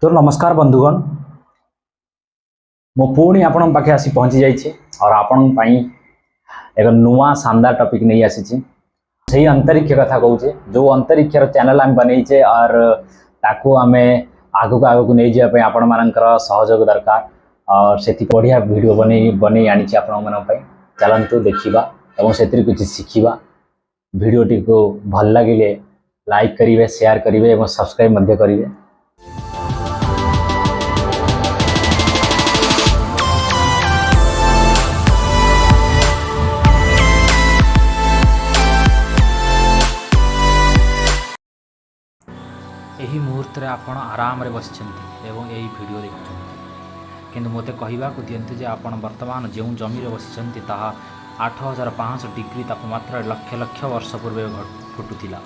ତ ନମସ୍କାର ବନ୍ଧୁଗଣ, ମୁଁ ପୁଣି ଆପଣଙ୍କ ପାଖେ ଆସି ପହଞ୍ଚି ଯାଇଛି ଆଉ ଆପଣଙ୍କ ପାଇଁ ଏକ ନୂଆ ଶାନଦାର ଟପିକ୍ ନେଇ ଆସିଛି। ସେଇ ଅନ୍ତରୀକ୍ଷ କଥା କହୁଛେ, ଯେଉଁ ଅନ୍ତରୀକ୍ଷର ଚ୍ୟାନେଲ ଆମେ ବନେଇଛେ ଆର୍ ତାକୁ ଆମେ ଆଗକୁ ଆଗକୁ ନେଇଯିବା ପାଇଁ ଆପଣମାନଙ୍କର ସହଯୋଗ ଦରକାର। ଆଉ ସେଥି ବଢ଼ିଆ ଭିଡ଼ିଓ ବନେଇ ବନେଇ ଆଣିଛି ଆପଣମାନଙ୍କ ପାଇଁ। ଚାଲନ୍ତୁ ଦେଖିବା ଏବଂ ସେଥିରୁ କିଛି ଶିଖିବା। ଭିଡ଼ିଓଟିକୁ ଭଲ ଲାଗିଲେ ଲାଇକ୍ କରିବେ, ସେୟାର କରିବେ ଏବଂ ସବସ୍କ୍ରାଇବ୍ ମଧ୍ୟ କରିବେ। ଏହି ମୁହୂର୍ତ୍ତରେ ଆପଣ ଆରାମରେ ବସିଛନ୍ତି ଏବଂ ଏହି ଭିଡ଼ିଓ ଦେଖୁଛନ୍ତି, କିନ୍ତୁ ମୋତେ କହିବାକୁ ଦିଅନ୍ତୁ ଯେ ଆପଣ ବର୍ତ୍ତମାନ ଯେଉଁ ଜମିରେ ବସିଛନ୍ତି, ତାହା 8500 ଡିଗ୍ରୀ ତାପମାତ୍ରାରେ ଲକ୍ଷ ଲକ୍ଷ ବର୍ଷ ପୂର୍ବେ ଫୁଟୁଥିଲା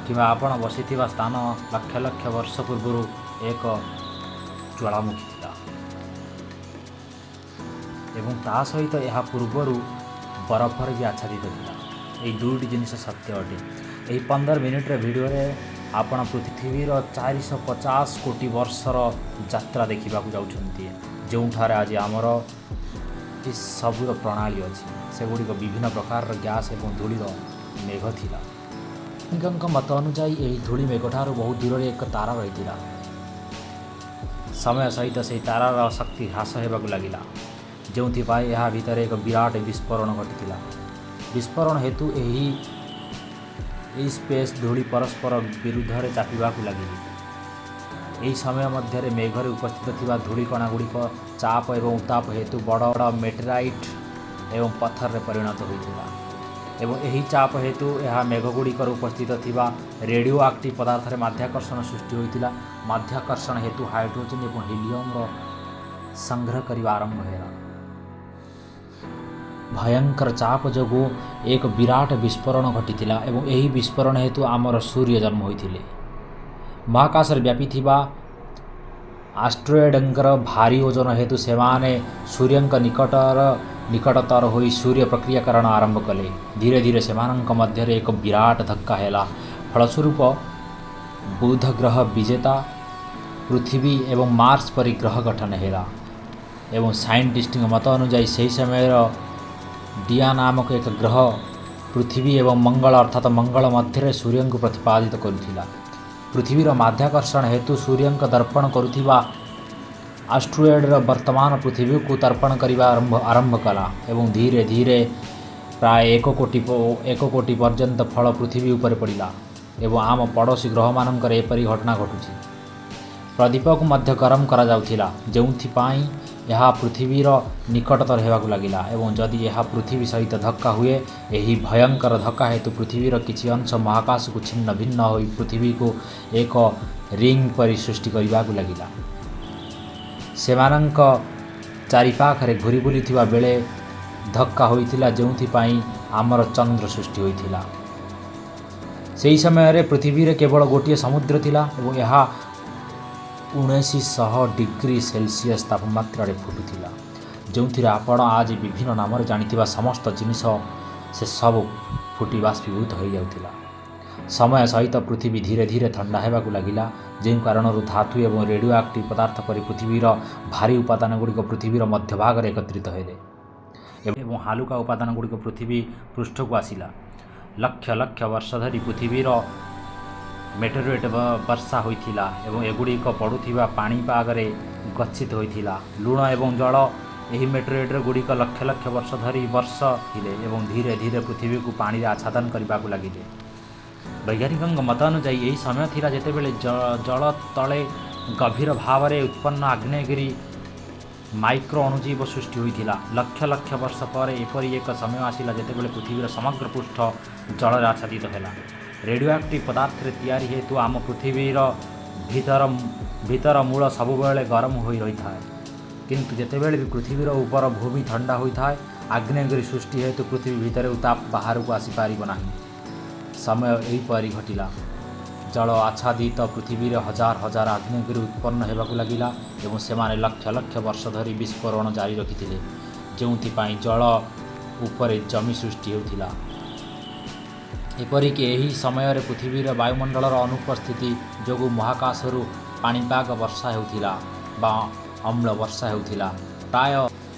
କିମ୍ବା ଆପଣ ବସିଥିବା ସ୍ଥାନ ଲକ୍ଷ ଲକ୍ଷ ବର୍ଷ ପୂର୍ବରୁ ଏକ ଜ୍ୱାଳାମୁଖୀ ଥିଲା ଏବଂ ତା ସହିତ ଏହା ପୂର୍ବରୁ ବରଫରେ ବି ଆଚ୍ଛାଦିତ ଥିଲା। ଏହି ଦୁଇଟି ଜିନିଷ ସତ୍ୟ ଅଟେ। ଏହି 15 ମିନିଟ୍ର ଭିଡ଼ିଓରେ ଆପଣ ପୃଥିବୀର 450 କୋଟି ବର୍ଷର ଯାତ୍ରା ଦେଖିବାକୁ ଯାଉଛନ୍ତି, ଯେଉଁଠାରେ ଆଜି ଆମର ଏ ସବୁର ପ୍ରଣାଳୀ ଅଛି, ସେଗୁଡ଼ିକ ବିଭିନ୍ନ ପ୍ରକାରର ଗ୍ୟାସ୍ ଏବଂ ଧୂଳିର ମେଘ ଥିଲା। ବୈଜ୍ଞାନିକଙ୍କ ମତ ଅନୁଯାୟୀ, ଏହି ଧୂଳି ମେଘଠାରୁ ବହୁ ଦୂରରେ ଏକ ତାରା ରହିଥିଲା। ସମୟ ସହିତ ସେହି ତାରାର ଶକ୍ତି ହ୍ରାସ ହେବାକୁ ଲାଗିଲା, ଯେଉଁଥିପାଇଁ ଏହା ଭିତରେ ଏକ ବିରାଟ ବିସ୍ଫୋରଣ ଘଟିଥିଲା। ବିସ୍ଫୋରଣ ହେତୁ ଏହି ଏହି ସ୍ପେସ୍ ଧୂଳି ପରସ୍ପର ବିରୁଦ୍ଧରେ ଚାପିବାକୁ ଲାଗିଲେ। ଏହି ସମୟ ମଧ୍ୟରେ ମେଘରେ ଉପସ୍ଥିତ ଥିବା ଧୂଳିକଣା ଗୁଡ଼ିକ ଚାପ ଏବଂ ଉତ୍ତାପ ହେତୁ ବଡ଼ ବଡ଼ ମେଟେରାଇଟ୍ ଏବଂ ପଥରରେ ପରିଣତ ହୋଇଥିଲା ଏବଂ ଏହି ଚାପ ହେତୁ ଏହା ମେଘଗୁଡ଼ିକର ଉପସ୍ଥିତ ଥିବା ରେଡ଼ିଓ ଆକ୍ଟିଭ୍ ପଦାର୍ଥରେ ମାଧ୍ୟାକର୍ଷଣ ସୃଷ୍ଟି ହୋଇଥିଲା। ମାଧ୍ୟାକର୍ଷଣ ହେତୁ ହାଇଡ୍ରୋଜେନ୍ ଏବଂ ହିଲିୟମର ସଂଗ୍ରହ କରିବା ଆରମ୍ଭ ହେଲା। ଭୟଙ୍କର ଚାପ ଯୋଗୁଁ ଏକ ବିରାଟ ବିସ୍ଫୋରଣ ଘଟିଥିଲା ଏବଂ ଏହି ବିସ୍ଫୋରଣ ହେତୁ ଆମର ସୂର୍ଯ୍ୟ ଜନ୍ମ ହୋଇଥିଲେ। ମହାକାଶରେ ବ୍ୟାପିଥିବା ଆଷ୍ଟ୍ରୋଏଡ଼ଙ୍କର ଭାରୀ ଓଜନ ହେତୁ ସେମାନେ ସୂର୍ଯ୍ୟଙ୍କ ନିକଟତର ହୋଇ ସୂର୍ଯ୍ୟ ପ୍ରକ୍ରିୟାକରଣ ଆରମ୍ଭ କଲେ। ଧୀରେ ଧୀରେ ସେମାନଙ୍କ ମଧ୍ୟରେ ଏକ ବିରାଟ ଧକ୍କା ହେଲା। ଫଳସ୍ୱରୂପ ବୁଧ ଗ୍ରହ ବିଜେତା, ପୃଥିବୀ ଏବଂ ମାର୍ସ ପରି ଗ୍ରହ ଗଠନ ହେଲା। ଏବଂ ସାଇଣ୍ଟିଷ୍ଟଙ୍କ ମତ ଅନୁଯାୟୀ, ସେହି ସମୟର ଡିଆ ନାମକ ଏକ ଗ୍ରହ ପୃଥିବୀ ଏବଂ ମଙ୍ଗଳ, ଅର୍ଥାତ ମଙ୍ଗଳ ମଧ୍ୟରେ ସୂର୍ଯ୍ୟଙ୍କୁ ପ୍ରତିପାଦିତ କରୁଥିଲା। ପୃଥିବୀର ମାଧ୍ୟାକର୍ଷଣ ହେତୁ ସୂର୍ଯ୍ୟଙ୍କ ଦର୍ପଣ କରୁଥିବା ଆଷ୍ଟ୍ରୋଏଡ଼ର ବର୍ତ୍ତମାନ ପୃଥିବୀକୁ ତର୍ପଣ କରିବା ଆରମ୍ଭ କଲା ଏବଂ ଧୀରେ ଧୀରେ ପ୍ରାୟ 1 କୋଟି ପର୍ଯ୍ୟନ୍ତ ଫଳ ପୃଥିବୀ ଉପରେ ପଡ଼ିଲା ଏବଂ ଆମ ପଡ଼ୋଶୀ ଗ୍ରହମାନଙ୍କରେ ଏପରି ଘଟଣା ଘଟୁଛି। ପ୍ରଦୀପକୁ ମଧ୍ୟ ଗରମ କରାଯାଉଥିଲା, ଯେଉଁଥିପାଇଁ ଏହା ପୃଥିବୀର ନିକଟତର ହେବାକୁ ଲାଗିଲା ଏବଂ ଯଦି ଏହା ପୃଥିବୀ ସହିତ ଧକ୍କା ହୁଏ, ଏହି ଭୟଙ୍କର ଧକ୍କା ହେତୁ ପୃଥିବୀର କିଛି ଅଂଶ ମହାକାଶକୁ ଛିନ୍ନ ଭିନ୍ନ ହୋଇ ପୃଥିବୀକୁ ଏକ ରିଙ୍ଗ ପରି ସୃଷ୍ଟି କରିବାକୁ ଲାଗିଲା। ସେମାନଙ୍କ ଚାରିପାଖରେ ଘୁରି ବୁଲୁଥିବା ବେଳେ ଧକ୍କା ହୋଇଥିଲା, ଯେଉଁଥିପାଇଁ ଆମର ଚନ୍ଦ୍ର ସୃଷ୍ଟି ହୋଇଥିଲା। ସେହି ସମୟରେ ପୃଥିବୀରେ କେବଳ ଗୋଟିଏ ସମୁଦ୍ର ଥିଲା ଏବଂ ଏହା 1900 ଡିଗ୍ରୀ ସେଲସିୟସ୍ ତାପମାତ୍ରାରେ ଫୁଟୁଥିଲା, ଯେଉଁଥିରେ ଆପଣ ଆଜି ବିଭିନ୍ନ ନାମରେ ଜାଣିଥିବା ସମସ୍ତ ଜିନିଷ, ସେସବୁ ଫୁଟି ବାଷ୍ପୀଭୂତ ହୋଇଯାଉଥିଲା। ସମୟ ସହିତ ପୃଥିବୀ ଧୀରେ ଧୀରେ ଥଣ୍ଡା ହେବାକୁ ଲାଗିଲା, ଯେଉଁ କାରଣରୁ ଧାତୁ ଏବଂ ରେଡ଼ିଓ ଆକ୍ଟିଭ୍ ପଦାର୍ଥ ପରି ପୃଥିବୀର ଭାରୀ ଉପାଦାନ ଗୁଡ଼ିକ ପୃଥିବୀର ମଧ୍ୟଭାଗରେ ଏକତ୍ରିତ ହେଲେ ଏବଂ ହାଲୁକା ଉପାଦାନ ଗୁଡ଼ିକ ପୃଥିବୀ ପୃଷ୍ଠକୁ ଆସିଲା। ଲକ୍ଷ ଲକ୍ଷ ବର୍ଷ ଧରି ପୃଥିବୀର ମେଟୋରାଇଟ୍ ବର୍ଷା ହୋଇଥିଲା ଏବଂ ଏଗୁଡ଼ିକ ପଡ଼ୁଥିବା ପାଣିପାଗରେ ଗଚ୍ଛିତ ହୋଇଥିଲା। ଲୁଣ ଏବଂ ଜଳ ଏହି ମେଟୋରାଇଟ୍ ଗୁଡ଼ିକ ଲକ୍ଷ ଲକ୍ଷ ବର୍ଷ ଧରି ବର୍ଷ ଥିଲେ ଏବଂ ଧୀରେ ଧୀରେ ପୃଥିବୀକୁ ପାଣିରେ ଆଚ୍ଛାଦନ କରିବାକୁ ଲାଗିଲେ। ବୈଜ୍ଞାନିକଙ୍କ ମତ ଅନୁଯାୟୀ, ଏହି ସମୟ ଥିଲା ଯେତେବେଳେ ଜଳ ତଳେ ଗଭୀର ଭାବରେ ଉତ୍ପନ୍ନ ଆଗ୍ନେୟଗିରି ମାଇକ୍ରୋ ଅଣୁଜୀବ ସୃଷ୍ଟି ହୋଇଥିଲା। ଲକ୍ଷ ଲକ୍ଷ ବର୍ଷ ପରେ ଏପରି ଏକ ସମୟ ଆସିଲା, ଯେତେବେଳେ ପୃଥିବୀର ସମଗ୍ର ପୃଷ୍ଠ ଜଳରେ ଆଚ୍ଛାଦିତ ହେଲା। ରେଡ଼ିଓ ଆକ୍ଟିଭ୍ ପଦାର୍ଥରେ ତିଆରି ହେତୁ ଆମ ପୃଥିବୀର ଭିତର ମୂଳ ସବୁବେଳେ ଗରମ ହୋଇ ରହିଥାଏ। କିନ୍ତୁ ଯେତେବେଳେ ବି ପୃଥିବୀର ଉପର ଭୂମି ଥଣ୍ଡା ହୋଇଥାଏ, ଆଗ୍ନେୟଗିରି ସୃଷ୍ଟି ହେତୁ ପୃଥିବୀ ଭିତରେ ଉତ୍ତାପ ବାହାରକୁ ଆସିପାରିବ ନାହିଁ। ସମୟ ଏହିପରି ଘଟିଲା। ଜଳ ଆଚ୍ଛାଦିତ ପୃଥିବୀରେ ହଜାର ହଜାର ଆଗ୍ନେୟଗିରି ଉତ୍ପନ୍ନ ହେବାକୁ ଲାଗିଲା ଏବଂ ସେମାନେ ଲକ୍ଷ ଲକ୍ଷ ବର୍ଷ ଧରି ବିସ୍ଫୋରଣ ଜାରି ରଖିଥିଲେ, ଯେଉଁଥିପାଇଁ ଜଳ ଉପରେ ଜମି ସୃଷ୍ଟି ହେଉଥିଲା। ଏପରିକି ଏହି ସମୟରେ ପୃଥିବୀର ବାୟୁମଣ୍ଡଳର ଅନୁପସ୍ଥିତି ଯୋଗୁଁ ମହାକାଶରୁ ପାଣିପାଗ ବର୍ଷା ହେଉଥିଲା ବା ଅମ୍ଳ ବର୍ଷା ହେଉଥିଲା। ପ୍ରାୟ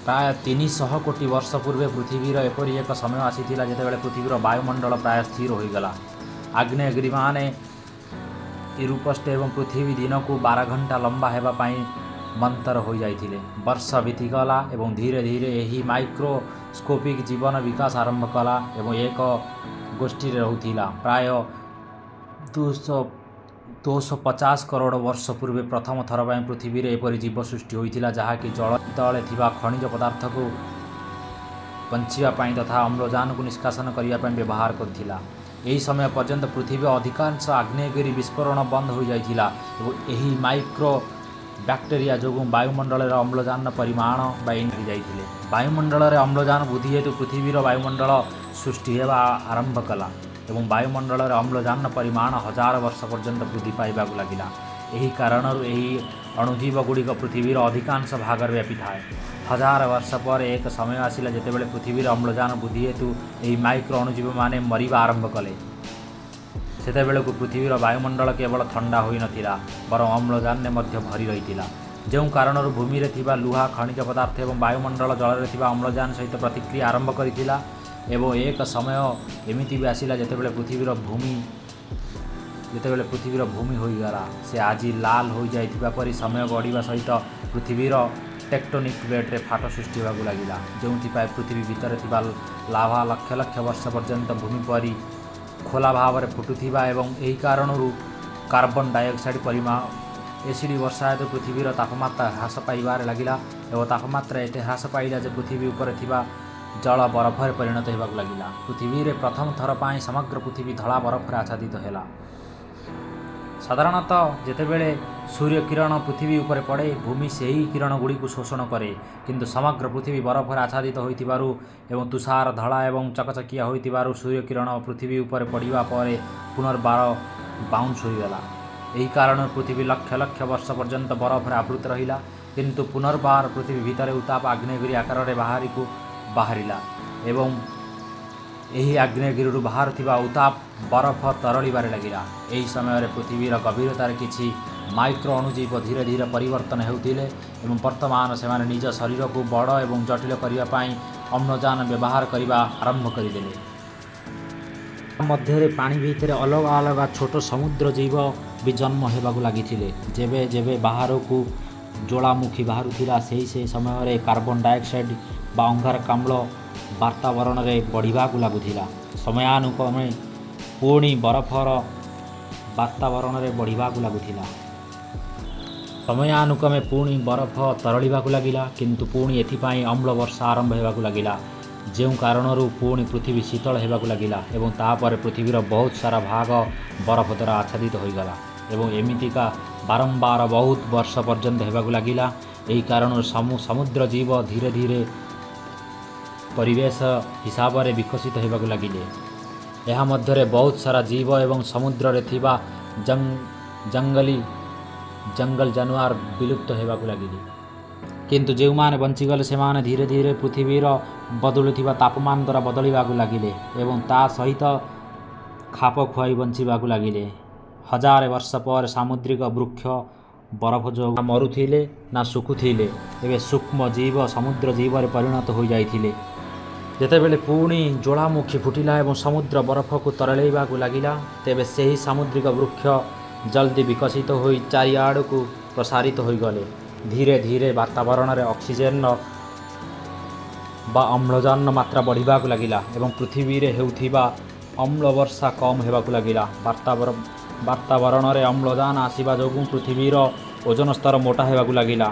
300 କୋଟି ବର୍ଷ ପୂର୍ବେ ପୃଥିବୀର ଏପରି ଏକ ସମୟ ଆସିଥିଲା, ଯେତେବେଳେ ପୃଥିବୀର ବାୟୁମଣ୍ଡଳ ପ୍ରାୟ ସ୍ଥିର ହୋଇଗଲା। ଆଗ୍ନେୟଗିରିମାନେ ଇରୁପ୍ଟ ଏବଂ ପୃଥିବୀ ଦିନକୁ 12 ଘଣ୍ଟା ଲମ୍ବା ହେବା ପାଇଁ ମନ୍ଥର ହୋଇଯାଇଥିଲେ। ବର୍ଷ ବିତିଗଲା ଏବଂ ଧୀରେ ଧୀରେ ଏହି ମାଇକ୍ରୋସ୍କୋପିକ୍ ଜୀବନ ବିକାଶ ଆରମ୍ଭ କଲା ଏବଂ ଏକ ଗୋଷ୍ଠୀରେ ରହୁଥିଲା। ପ୍ରାୟ 250 କରୋଡ଼ ବର୍ଷ ପୂର୍ବେ ପ୍ରଥମ ଥର ପାଇଁ ପୃଥିବୀରେ ଏପରି ଜୀବ ସୃଷ୍ଟି ହୋଇଥିଲା, ଯାହାକି ଜଳ ତଳେ ଥିବା ଖଣିଜ ପଦାର୍ଥକୁ ବଞ୍ଚିବା ପାଇଁ ତଥା ଅମ୍ଳଜାନକୁ ନିଷ୍କାସନ କରିବା ପାଇଁ ବ୍ୟବହାର କରୁଥିଲା। ଏହି ସମୟ ପର୍ଯ୍ୟନ୍ତ ପୃଥିବୀର ଅଧିକାଂଶ ଆଗ୍ନେୟଗିରି ବିସ୍ଫୋରଣ ବନ୍ଦ ହୋଇଯାଇଥିଲା ଏବଂ ଏହି ମାଇକ୍ରୋ ବ୍ୟାକ୍ଟେରିଆ ଯୋଗୁଁ ବାୟୁମଣ୍ଡଳରେ ଅମ୍ଳଜାନର ପରିମାଣ ବା ଯାଇଥିଲେ। ବାୟୁମଣ୍ଡଳରେ ଅମ୍ଳଜାନ ବୃଦ୍ଧି ହେତୁ ପୃଥିବୀର ବାୟୁମଣ୍ଡଳ ସୃଷ୍ଟି ହେବା ଆରମ୍ଭ କଲା ଏବଂ ବାୟୁମଣ୍ଡଳରେ ଅମ୍ଳଜାନର ପରିମାଣ ହଜାର ବର୍ଷ ପର୍ଯ୍ୟନ୍ତ ବୃଦ୍ଧି ପାଇବାକୁ ଲାଗିଲା। ଏହି କାରଣରୁ ଏହି ଅଣୁଜୀବ ଗୁଡ଼ିକ ପୃଥିବୀର ଅଧିକାଂଶ ଭାଗରେ ବ୍ୟାପିଥାଏ। ହଜାର ବର୍ଷ ପରେ ଏକ ସମୟ ଆସିଲା, ଯେତେବେଳେ ପୃଥିବୀର ଅମ୍ଳଜାନ ବୃଦ୍ଧି ହେତୁ ଏହି ମାଇକ୍ରୋ ଅଣୁଜୀବମାନେ ମରିବା ଆରମ୍ଭ କଲେ। ସେତେବେଳକୁ ପୃଥିବୀର ବାୟୁମଣ୍ଡଳ କେବଳ ଥଣ୍ଡା ହୋଇନଥିଲା, ବରଂ ଅମ୍ଳଜାନରେ ମଧ୍ୟ ଭରି ରହିଥିଲା, ଯେଉଁ କାରଣରୁ ଭୂମିରେ ଥିବା ଲୁହା ଖଣିଜ ପଦାର୍ଥ ଏବଂ ବାୟୁମଣ୍ଡଳ ଜଳରେ ଥିବା ଅମ୍ଳଜାନ ସହିତ ପ୍ରତିକ୍ରିୟା ଆରମ୍ଭ କରିଥିଲା। ଏବଂ ଏକ ସମୟ ଏମିତି ବି ଆସିଲା, ଯେତେବେଳେ ପୃଥିବୀର ଭୂମି ହୋଇଗଲା ସେ ଆଜି ଲାଲ ହୋଇଯାଇଥିବା ପରି। ସମୟ ଗଡ଼ିବା ସହିତ ପୃଥିବୀର ଟେକ୍ଟୋନିକ୍ ପ୍ଲେଟ୍ରେ ଫାଟ ସୃଷ୍ଟି ହେବାକୁ ଲାଗିଲା, ଯେଉଁଥିପାଇଁ ପୃଥିବୀ ଭିତରେ ଥିବା ଲାଭା ଲକ୍ଷ ଲକ୍ଷ ବର୍ଷ ପର୍ଯ୍ୟନ୍ତ ଭୂମି ପରି ଖୋଲା ଭାବରେ ଫୁଟୁଥିବା ଏବଂ ଏହି କାରଣରୁ କାର୍ବନ ଡାଇଅକ୍ସାଇଡ୍ ପରିମାଣ ଏସିଡ୍ ବର୍ଷା ହେତୁ ପୃଥିବୀର ତାପମାତ୍ରା ହ୍ରାସ ପାଇବାରେ ଲାଗିଲା। ଏବଂ ତାପମାତ୍ରା ଏତେ ହ୍ରାସ ପାଇଲା ଯେ ପୃଥିବୀ ଉପରେ ଥିବା ଜଳ ବରଫରେ ପରିଣତ ହେବାକୁ ଲାଗିଲା। ପୃଥିବୀରେ ପ୍ରଥମ ଥର ପାଇଁ ସମଗ୍ର ପୃଥିବୀ ଧଳା ବରଫରେ ଆଚ୍ଛାଦିତ ହେଲା। ସାଧାରଣତଃ ଯେତେବେଳେ ସୂର୍ଯ୍ୟ କିରଣ ପୃଥିବୀ ଉପରେ ପଡ଼େ, ଭୂମି ସେହି କିରଣ ଗୁଡ଼ିକୁ ଶୋଷଣ କରେ। କିନ୍ତୁ ସମଗ୍ର ପୃଥିବୀ ବରଫରେ ଆଚ୍ଛାଦିତ ହୋଇଥିବାରୁ ଏବଂ ତୁଷାର ଧଳା ଏବଂ ଚକଚକିଆ ହୋଇଥିବାରୁ ସୂର୍ଯ୍ୟ କିରଣ ପୃଥିବୀ ଉପରେ ପଡ଼ିବା ପରେ ପୁନର୍ବାର ବାଉନ୍ସ ହୋଇଗଲା। ଏହି କାରଣରୁ ପୃଥିବୀ ଲକ୍ଷ ଲକ୍ଷ ବର୍ଷ ପର୍ଯ୍ୟନ୍ତ ବରଫରେ ଆବୃତ ରହିଲା। କିନ୍ତୁ ପୁନର୍ବାର ପୃଥିବୀ ଭିତରେ ଉତ୍ତାପ ଆଗ୍ନେୟଗିରି ଆକାରରେ ବାହାରିକୁ ବାହାରିଲା ଏବଂ ଏହି ଆଗ୍ନେୟଗିରିରୁ ବାହାରୁଥିବା ଉତ୍ତାପ ବରଫ ତରଳିବାରେ ଲାଗିଲା। ଏହି ସମୟରେ ପୃଥିବୀର ଗଭୀରତାରେ କିଛି ମାଇକ୍ରୋ ଅଣୁଜୀବ ଧୀରେ ଧୀରେ ପରିବର୍ତ୍ତନ ହେଉଥିଲେ ଏବଂ ବର୍ତ୍ତମାନ ସେମାନେ ନିଜ ଶରୀରକୁ ବଡ଼ ଏବଂ ଜଟିଳ କରିବା ପାଇଁ ଅମ୍ଳଜାନ ବ୍ୟବହାର କରିବା ଆରମ୍ଭ କରିଦେଲେ। ମଧ୍ୟରେ ପାଣି ଭିତରେ ଅଲଗା ଅଲଗା ଛୋଟ ସମୁଦ୍ର ଜୀବ ବି ଜନ୍ମ ହେବାକୁ ଲାଗିଥିଲେ। ଯେବେ ଯେବେ ବାହାରକୁ ଜ୍ୱାଳାମୁଖୀ ବାହାରୁଥିଲା, ସେହି ସେହି ସମୟରେ କାର୍ବନ ଡାଇଅକ୍ସାଇଡ୍ ବା ଅଙ୍ଗାରକାମ୍ଳ ବାତାବରଣରେ ବଢ଼ିବାକୁ ଲାଗୁଥିଲା। ସମୟାନୁକ୍ରମେ ପୁଣି ବରଫର ବାତାବରଣରେ ବଢ଼ିବାକୁ ଲାଗୁଥିଲା। ସମୟାନୁକ୍ରମେ ପୁଣି ବରଫ ତରଳିବାକୁ ଲାଗିଲା, କିନ୍ତୁ ପୁଣି ଏଥିପାଇଁ ଅମ୍ଳ ବର୍ଷା ଆରମ୍ଭ ହେବାକୁ ଲାଗିଲା, ଯେଉଁ କାରଣରୁ ପୁଣି ପୃଥିବୀ ଶୀତଳ ହେବାକୁ ଲାଗିଲା। ଏବଂ ତାପରେ ପୃଥିବୀର ବହୁତ ସାରା ଭାଗ ବରଫ ଦ୍ୱାରା ଆଚ୍ଛାଦିତ ହୋଇଗଲା ଏବଂ ଏମିତିକା ବାରମ୍ବାର ବହୁତ ବର୍ଷ ପର୍ଯ୍ୟନ୍ତ ହେବାକୁ ଲାଗିଲା। ଏହି କାରଣରୁ ସମୁଦ୍ର ଜୀବ ଧୀରେ ଧୀରେ ପରିବେଶ ହିସାବରେ ବିକଶିତ ହେବାକୁ ଲାଗିଲେ। ଏହା ମଧ୍ୟରେ ବହୁତ ସାରା ଜୀବ ଏବଂ ସମୁଦ୍ରରେ ଥିବା ଜଙ୍ଗଲୀ ଜଙ୍ଗଲ ଜାନୁଆର ବିଲୁପ୍ତ ହେବାକୁ ଲାଗିଲେ। କିନ୍ତୁ ଯେଉଁମାନେ ବଞ୍ଚିଗଲେ, ସେମାନେ ଧୀରେ ଧୀରେ ପୃଥିବୀର ବଦଳୁଥିବା ତାପମାନ ଦ୍ୱାରା ବଦଳିବାକୁ ଲାଗିଲେ ଏବଂ ତା ସହିତ ଖାପ ଖୁଆଇ ବଞ୍ଚିବାକୁ ଲାଗିଲେ। ହଜାରେ ବର୍ଷ ପରେ ସାମୁଦ୍ରିକ ବୃକ୍ଷ ବରଫ ଯୋଗୁଁ ମରୁଥିଲେ ନା ଶୁଖୁଥିଲେ। ଏବେ ସୂକ୍ଷ୍ମ ଜୀବ ସମୁଦ୍ର ଜୀବରେ ପରିଣତ ହୋଇଯାଇଥିଲେ। ଯେତେବେଳେ ପୁଣି ଜ୍ୱାଳାମୁଖୀ ଫୁଟିଲା ଏବଂ ସମୁଦ୍ର ବରଫକୁ ତରଳେଇବାକୁ ଲାଗିଲା, ତେବେ ସେହି ସାମୁଦ୍ରିକ ବୃକ୍ଷ ଜଲ୍ଦି ବିକଶିତ ହୋଇ ଚାରିଆଡ଼କୁ ପ୍ରସାରିତ ହୋଇଗଲେ। ଧୀରେ ଧୀରେ ବାତାବରଣରେ ଅକ୍ସିଜେନର ବା ଅମ୍ଳଜାନର ମାତ୍ରା ବଢ଼ିବାକୁ ଲାଗିଲା ଏବଂ ପୃଥିବୀରେ ହେଉଥିବା ଅମ୍ଳ ବର୍ଷା କମ୍ ହେବାକୁ ଲାଗିଲା। ବାତାବରଣରେ ଅମ୍ଳଜାନ ଆସିବା ଯୋଗୁଁ ପୃଥିବୀର ଓଜୋନ ସ୍ତର ମୋଟା ହେବାକୁ ଲାଗିଲା।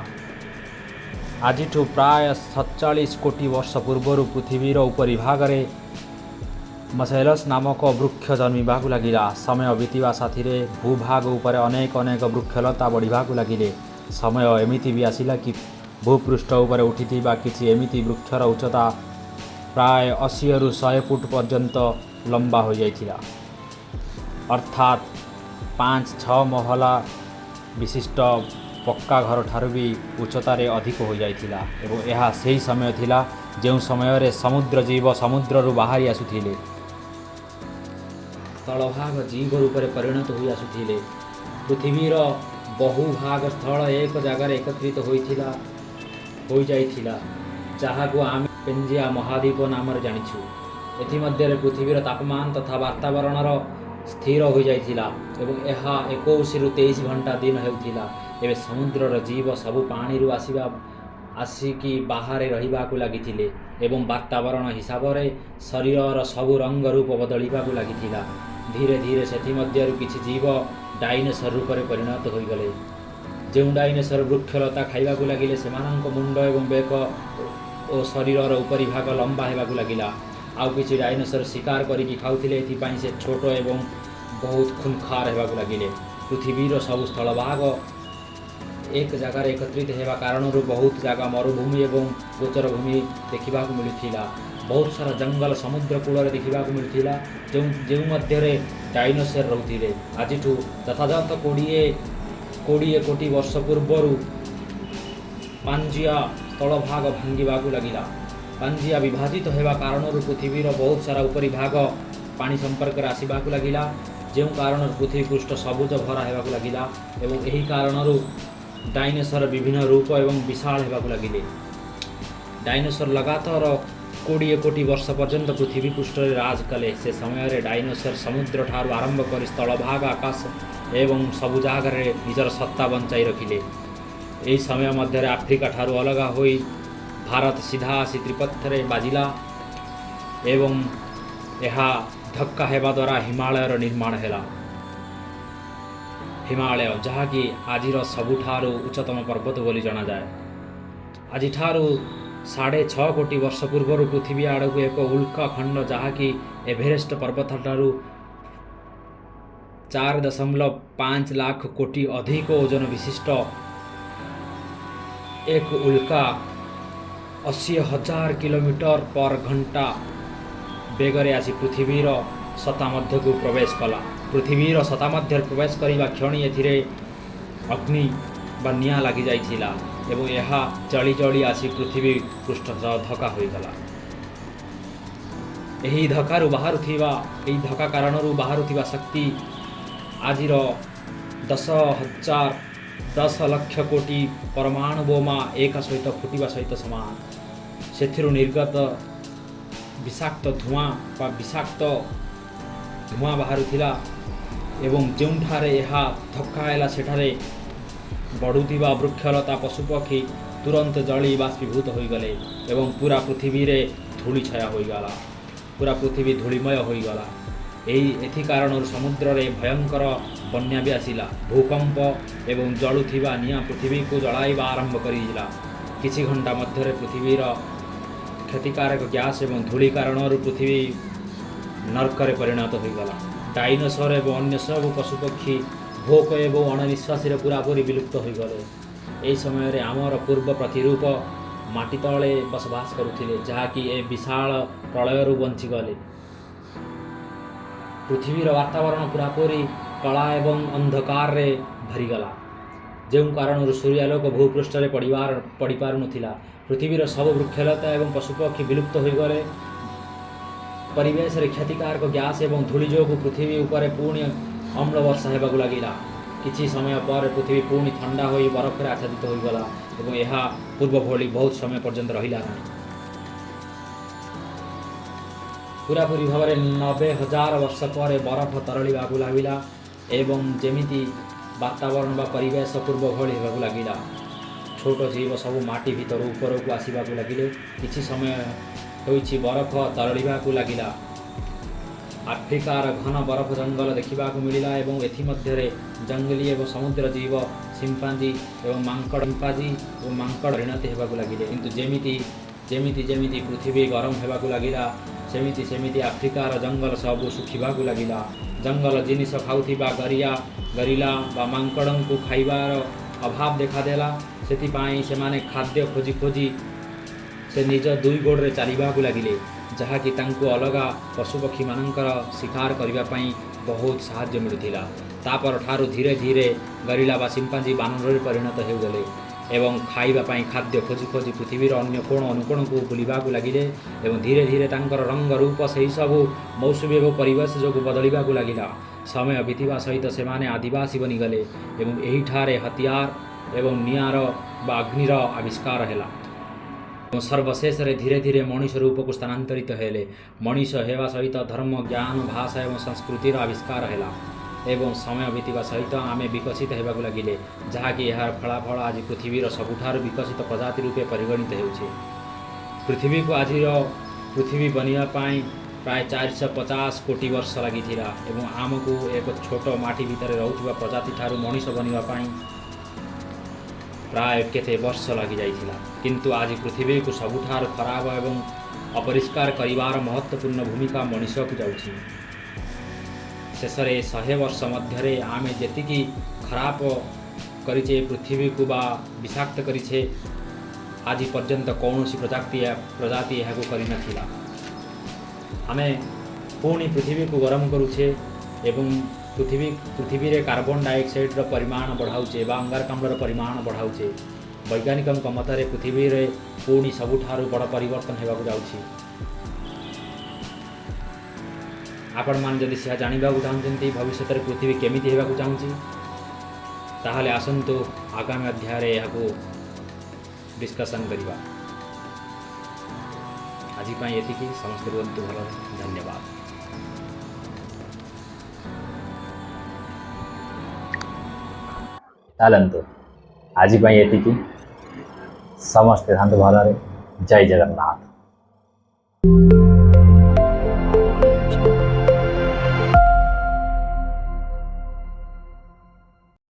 ଆଜିଠୁ ପ୍ରାୟ 47 କୋଟି ବର୍ଷ ପୂର୍ବରୁ ପୃଥିବୀର ଉପରିଭାଗରେ ମସେଲସ୍ ନାମକ ବୃକ୍ଷ ଜନ୍ମିବାକୁ ଲାଗିଲା। ସମୟ ବିତିବା ସାଥିରେ ଭୂଭାଗ ଉପରେ ଅନେକ ଅନେକ ବୃକ୍ଷଲତା ବଢ଼ିବାକୁ ଲାଗିଲେ। ସମୟ ଏମିତି ବି ଆସିଲା କି ଭୂପୃଷ୍ଠ ଉପରେ ଉଠିଥିବା କିଛି ଏମିତି ବୃକ୍ଷର ଉଚ୍ଚତା ପ୍ରାୟ 80ରୁ 100 ଫୁଟ ପର୍ଯ୍ୟନ୍ତ ଲମ୍ବା ହୋଇଯାଇଥିଲା, ଅର୍ଥାତ୍ 5-6 ମହଲା ବିଶିଷ୍ଟ ପକ୍କା ଘରଠାରୁ ବି ଉଚ୍ଚତାରେ ଅଧିକ ହୋଇଯାଇଥିଲା। ଏବଂ ଏହା ସେହି ସମୟ ଥିଲା, ଯେଉଁ ସମୟରେ ସମୁଦ୍ର ଜୀବ ସମୁଦ୍ରରୁ ବାହାରି ଆସୁଥିଲେ। ସ୍ଥଳଭାଗ ଜୀବ ରୂପରେ ପରିଣତ ହୋଇ ଆସୁଥିଲେ। ପୃଥିବୀର ବହୁ ଭାଗ ସ୍ଥଳ ଏକ ଜାଗାରେ ଏକତ୍ରିତ ହୋଇଯାଇଥିଲା, ଯାହାକୁ ଆମେ ପେଞ୍ଜିଆ ମହାଦ୍ୱୀପ ନାମରେ ଜାଣିଛୁ। ଏଥିମଧ୍ୟରେ ପୃଥିବୀର ତାପମାନ ତଥା ବାତାବରଣର ସ୍ଥିର ହୋଇଯାଇଥିଲା ଏବଂ ଏହା 21ରୁ 23 ଘଣ୍ଟା ଦିନ ହେଉଥିଲା। ଏବେ ସମୁଦ୍ରର ଜୀବ ସବୁ ପାଣିରୁ ଆସିକି ବାହାରେ ରହିବାକୁ ଲାଗିଥିଲେ ଏବଂ ବାତାବରଣ ହିସାବରେ ଶରୀରର ସବୁ ରଙ୍ଗ ରୂପ ବଦଳିବାକୁ ଲାଗିଥିଲା। ଧୀରେ ଧୀରେ ସେଥିମଧ୍ୟରୁ କିଛି ଜୀବ ଡାଇନୋସର ରୂପରେ ପରିଣତ ହୋଇଗଲେ। ଯେଉଁ ଡାଇନୋସର ବୃକ୍ଷଲତା ଖାଇବାକୁ ଲାଗିଲେ, ସେମାନଙ୍କ ମୁଣ୍ଡ ଏବଂ ବେକ ଓ ଶରୀରର ଉପରିଭାଗ ଲମ୍ବା ହେବାକୁ ଲାଗିଲା। ଆଉ କିଛି ଡାଇନୋସର ଶିକାର କରିକି ଖାଉଥିଲେ, ଏଥିପାଇଁ ସେ ଛୋଟ ଏବଂ ବହୁତ ଖୁନଖାର ହେବାକୁ ଲାଗିଲେ। ପୃଥିବୀର ସବୁ ସ୍ଥଳଭାଗ ଏକ ଜାଗାରେ ଏକତ୍ରିତ ହେବା କାରଣରୁ ବହୁତ ଜାଗା ମରୁଭୂମି ଏବଂ ଗୋଚର ଭୂମି ଦେଖିବାକୁ ମିଳୁଥିଲା। ବହୁତ ସାରା ଜଙ୍ଗଲ ସମୁଦ୍ର କୂଳରେ ଦେଖିବାକୁ ମିଳୁଥିଲା, ଯେଉଁ ଯେଉଁ ମଧ୍ୟରେ ଡାଇନୋସର ରହୁଥିଲେ। ଆଜିଠୁ ଯଥାଯଥ 20 କୋଟି ବର୍ଷ ପୂର୍ବରୁ ପାଞ୍ଜିଆ ସ୍ଥଳଭାଗ ଭାଙ୍ଗିବାକୁ ଲାଗିଲା। ପାଞ୍ଜିଆ ବିଭାଜିତ ହେବା କାରଣରୁ ପୃଥିବୀର ବହୁତ ସାରା ଉପରିଭାଗ ପାଣି ସମ୍ପର୍କରେ ଆସିବାକୁ ଲାଗିଲା, ଯେଉଁ କାରଣରୁ ପୃଥିବୀ ପୃଷ୍ଠ ସବୁଜ ଭରା ହେବାକୁ ଲାଗିଲା ଏବଂ ଏହି କାରଣରୁ ଡାଇନୋସର ବିଭିନ୍ନ ରୂପ ଏବଂ ବିଶାଳ ହେବାକୁ ଲାଗିଲେ। ଡାଇନୋସର ଲଗାତାର 20 କୋଟି ବର୍ଷ ପର୍ଯ୍ୟନ୍ତ ପୃଥିବୀ ପୃଷ୍ଠରେ ରାଜ କଲେ। ସେ ସମୟରେ ଡାଇନୋସର ସମୁଦ୍ର ଠାରୁ ଆରମ୍ଭ କରି ସ୍ଥଳଭାଗ, ଆକାଶ ଏବଂ ସବୁ ଜାଗାରେ ନିଜର ସତ୍ତା ବଞ୍ଚାଇ ରଖିଲେ। ଏହି ସମୟ ମଧ୍ୟରେ ଆଫ୍ରିକା ଠାରୁ ଅଲଗା ହୋଇ ଭାରତ ସିଧା ଆସି ତ୍ରିପଥରେ ବାଜିଲା ଏବଂ ଏହା ଧକ୍କା ହେବା ଦ୍ୱାରା ହିମାଳୟର ନିର୍ମାଣ ହେଲା। ହିମାଳୟ, ଯାହାକି ଆଜିର ସବୁଠାରୁ ଉଚ୍ଚତମ ପର୍ବତ ବୋଲି ଜଣାଯାଏ। ଆଜିଠାରୁ 6.5 କୋଟି ବର୍ଷ ପୂର୍ବରୁ ପୃଥିବୀ ଆଡ଼କୁ ଏକ ଉଲ୍କା ଖଣ୍ଡ, ଯାହାକି ଏଭରେଷ୍ଟ ପର୍ବତଠାରୁ 4.5 ଲାଖ କୋଟି ଅଧିକ ଓଜନ ବିଶିଷ୍ଟ ଏକ ଉଲ୍କା 80,000 କିଲୋମିଟର ପର ଘଣ୍ଟା ବେଗରେ ଆସି ପୃଥିବୀର ସତ୍ତା ମଧ୍ୟକୁ ପ୍ରବେଶ କଲା। ପୃଥିବୀର ସତ୍ତା ମଧ୍ୟରେ ପ୍ରବେଶ କରିବା କ୍ଷଣି ଏଥିରେ ଅଗ୍ନି ବା ନିଆଁ ଲାଗିଯାଇଥିଲା ଏବଂ ଏହା ଜଳି ଜଳି ଆସି ପୃଥିବୀ ପୃଷ୍ଠ ସହ ଧକ୍କା ହୋଇଗଲା। ଏହି ଧକ୍କା କାରଣରୁ ବାହାରୁଥିବା ଶକ୍ତି ଆଜିର 10,000 10 ଲକ୍ଷ କୋଟି ପରମାଣୁ ବୋମା ଏକା ସହିତ ଫୁଟିବା ସହିତ ସମାନ। ସେଥିରୁ ନିର୍ଗତ ବିଷାକ୍ତ ଧୂଆଁ ବା ବିଷାକ୍ତ ଧୂଆଁ ବାହାରୁଥିଲା ଏବଂ ଯେଉଁଠାରେ ଏହା ଧକ୍କା ହେଲା, ସେଠାରେ ବଢ଼ୁଥିବା ବୃକ୍ଷଲତା, ପଶୁପକ୍ଷୀ ତୁରନ୍ତ ଜଳି ବାଷ୍ପୀଭୂତ ହୋଇଗଲେ ଏବଂ ପୁରା ପୃଥିବୀରେ ଧୂଳି ଛାୟା ହୋଇଗଲା। ପୁରା ପୃଥିବୀ ଧୂଳିମୟ ହୋଇଗଲା। ଏଥି କାରଣରୁ ସମୁଦ୍ରରେ ଭୟଙ୍କର ବନ୍ୟା ବି ଆସିଲା। ଭୂକମ୍ପ ଏବଂ ଜଳୁଥିବା ନିଆଁ ପୃଥିବୀକୁ ଜଳାଇବା ଆରମ୍ଭ କରିଥିଲା। କିଛି ଘଣ୍ଟା ମଧ୍ୟରେ ପୃଥିବୀର କ୍ଷତିକାରକ ଗ୍ୟାସ୍ ଏବଂ ଧୂଳି କାରଣରୁ ପୃଥିବୀ ନର୍କରେ ପରିଣତ ହୋଇଗଲା। ଡାଇନୋସର ଏବଂ ଅନ୍ୟ ସବୁ ପଶୁପକ୍ଷୀ ଭୋକ ଏବଂ ଅଣନିଶ୍ୱାସୀରେ ପୁରାପୁରି ବିଲୁପ୍ତ ହୋଇଗଲେ। ଏହି ସମୟରେ ଆମର ପୂର୍ବ ପ୍ରତିରୂପ ମାଟି ତଳେ ବସବାସ କରୁଥିଲେ, ଯାହାକି ଏ ବିଶାଳ ପ୍ରଳୟରୁ ବଞ୍ଚିଗଲେ। ପୃଥିବୀର ବାତାବରଣ ପୁରାପୁରି କଳା ଏବଂ ଅନ୍ଧକାରରେ ଭରିଗଲା, ଯେଉଁ କାରଣରୁ ସୂର୍ଯ୍ୟାଲୋକ ଭୂପୃଷ୍ଠରେ ପଡ଼ିପାରୁନଥିଲା। ପୃଥିବୀର ସବୁ ବୃକ୍ଷଲତା ଏବଂ ପଶୁପକ୍ଷୀ ବିଲୁପ୍ତ ହୋଇଗଲେ। ପରିବେଶରେ କ୍ଷତିକାରକ ଗ୍ୟାସ୍ ଏବଂ ଧୂଳି ଯୋଗୁଁ ପୃଥିବୀ ଉପରେ ପୁଣି ଅମ୍ଳ ବର୍ଷା ହେବାକୁ ଲାଗିଲା। କିଛି ସମୟ ପରେ ପୃଥିବୀ ପୁଣି ଥଣ୍ଡା ହୋଇ ବରଫରେ ଆଚ୍ଛାଦିତ ହୋଇଗଲା ଏବଂ ଏହା ପୂର୍ବ ଭଳି ବହୁତ ସମୟ ପର୍ଯ୍ୟନ୍ତ ରହିଲା ନାହିଁ। ପୁରାପୁରି ଭାବରେ 90,000 ବର୍ଷ ପରେ ବରଫ ତରଳିବାକୁ ଲାଗିଲା ଏବଂ ଯେମିତି ବାତାବରଣ ବା ପରିବେଶ ପୂର୍ବ ଭଳି ହେବାକୁ ଲାଗିଲା। ଛୋଟ ଜୀବ ସବୁ ମାଟି ଭିତରୁ ଉପରକୁ ଆସିବାକୁ ଲାଗିଲେ। କିଛି ସମୟ ହୋଇଛି, ବରଫ ତରଳିବାକୁ ଲାଗିଲା। ଆଫ୍ରିକାର ଘନ ବରଫ ଜଙ୍ଗଲ ଦେଖିବାକୁ ମିଳିଲା ଏବଂ ଏଥିମଧ୍ୟରେ ଜଙ୍ଗଲୀ ଏବଂ ସମୁଦ୍ର ଜୀବ, ସିମ୍ପାଞ୍ଜି ଏବଂ ମାଙ୍କଡ଼ ପରିଣତି ହେବାକୁ ଲାଗିଲେ। କିନ୍ତୁ ଯେମିତି ଯେମିତି ଯେମିତି ପୃଥିବୀ ଗରମ ହେବାକୁ ଲାଗିଲା, ସେମିତି ସେମିତି ଆଫ୍ରିକାର ଜଙ୍ଗଲ ସବୁ ଶୁଖିବାକୁ ଲାଗିଲା। ଜଙ୍ଗଲ ଜିନିଷ ଖାଉଥିବା ଗରିଲା ବା ମାଙ୍କଡ଼ଙ୍କୁ ଖାଇବାର ଅଭାବ ଦେଖାଦେଲା। ସେଥିପାଇଁ ସେମାନେ ଖାଦ୍ୟ ଖୋଜି ଖୋଜି ସେ ନିଜ ଦୁଇ ଗୋଡ଼ରେ ଚାଲିବାକୁ ଲାଗିଲେ, ଯାହାକି ତାଙ୍କୁ ଅଲଗା ପଶୁପକ୍ଷୀମାନଙ୍କର ଶିକାର କରିବା ପାଇଁ ବହୁତ ସାହାଯ୍ୟ ମିଳୁଥିଲା। ତାପରଠାରୁ ଧୀରେ ଧୀରେ ଗରିଲା ବା ସିମ୍ପାଞ୍ଜି ବାନରରେ ପରିଣତ ହେଉଗଲେ। ଏବଂ ଖାଇବା ପାଇଁ ଖାଦ୍ୟ ଖୋଜି ଖୋଜି ପୃଥିବୀର ଅନ୍ୟ କୋଣ ଅନୁକୋଣକୁ ବୁଲିବାକୁ ଲାଗିଲେ ଏବଂ ଧୀରେ ଧୀରେ ତାଙ୍କର ରଙ୍ଗ ରୂପ ସେହିସବୁ ମୌସୁମୀ ଏବଂ ପରିବେଶ ଯୋଗୁଁ ବଦଳିବାକୁ ଲାଗିଲା। ସମୟ ବିତିବା ସହିତ ସେମାନେ ଆଦିବାସୀ ବନିଗଲେ ଏବଂ ଏହିଠାରେ ହତିଆର ଏବଂ ନିଆଁର ବା ଅଗ୍ନିର ଆବିଷ୍କାର ହେଲା ଏବଂ ସର୍ବଶେଷରେ ଧୀରେ ଧୀରେ ମଣିଷ ରୂପକୁ ସ୍ଥାନାନ୍ତରିତ ହେଲେ। ମଣିଷ ହେବା ସହିତ ଧର୍ମ, ଜ୍ଞାନ, ଭାଷା ଏବଂ ସଂସ୍କୃତିର ଆବିଷ୍କାର ହେଲା ଏବଂ ସମୟ ବିତିବା ସହିତ ଆମେ ବିକଶିତ ହେବାକୁ ଲାଗିଲେ, ଯାହାକି ଏହାର ଫଳାଫଳ ଆଜି ପୃଥିବୀର ସବୁଠାରୁ ବିକଶିତ ପ୍ରଜାତି ରୂପେ ପରିଗଣିତ ହେଉଛି। ପୃଥିବୀକୁ ଆଜିର ପୃଥିବୀ ବନିବା ପାଇଁ ପ୍ରାୟ 450 କୋଟି ବର୍ଷ ଲାଗିଥିଲା ଏବଂ ଆମକୁ ଏକ ଛୋଟ ମାଟି ଭିତରେ ରହୁଥିବା ପ୍ରଜାତି ଠାରୁ ମଣିଷ ବନିବା ପାଇଁ ପ୍ରାୟ କେତେ ବର୍ଷ ଲାଗିଯାଇଥିଲା। କିନ୍ତୁ ଆଜି ପୃଥିବୀକୁ ସବୁଠାରୁ ଖରାପ ଏବଂ ଅପରିଷ୍କାର କରିବାର ମହତ୍ତ୍ୱପୂର୍ଣ୍ଣ ଭୂମିକା ମଣିଷକୁ ଯାଉଛି। ଶେଷରେ 100 ବର୍ଷ ମଧ୍ୟରେ ଆମେ ଯେତିକି ଖରାପ କରିଛେ ପୃଥିବୀକୁ ବା ବିଷାକ୍ତ କରିଛେ, ଆଜି ପର୍ଯ୍ୟନ୍ତ କୌଣସି ପ୍ରଜାତି ଏହାକୁ କରିନଥିଲା। ଆମେ ପୁଣି ପୃଥିବୀକୁ ଗରମ କରୁଛେ ଏବଂ ପୃଥିବୀରେ କାର୍ବନ ଡାଇଅକ୍ସାଇଡ଼ର ପରିମାଣ ବଢ଼ାଉଛେ ବା ଅଙ୍ଗାରକାମ୍ଳର ପରିମାଣ ବଢ଼ାଉଛେ। ବୈଜ୍ଞାନିକଙ୍କ ମତରେ ପୃଥିବୀରେ ପୁଣି ସବୁଠାରୁ ବଡ଼ ପରିବର୍ତ୍ତନ ହେବାକୁ ଯାଉଛି। ଆପଣମାନେ ଯଦି ଏହା ଜାଣିବାକୁ ଚାହୁଁଛନ୍ତି ଭବିଷ୍ୟତରେ ପୃଥିବୀ କେମିତି ହେବାକୁ ଚାହୁଁଛି, ତାହେଲେ ଆସନ୍ତୁ ଆଗାମୀ ଅଧ୍ୟାୟରେ ଏହାକୁ ଡିସ୍କସନ୍ କରିବା। ଆଜି ପାଇଁ ଏତିକି। ସମସ୍ତେ ରୁହନ୍ତୁ ଭଲରେ। ଧନ୍ୟବାଦ। ଚାଲନ୍ତୁ, ଆଜି ପାଇଁ ଏତିକି। ସମସ୍ତେ ଥାନ୍ତୁ ଭଲରେ। ଜୟ ଜଗନ୍ନାଥ।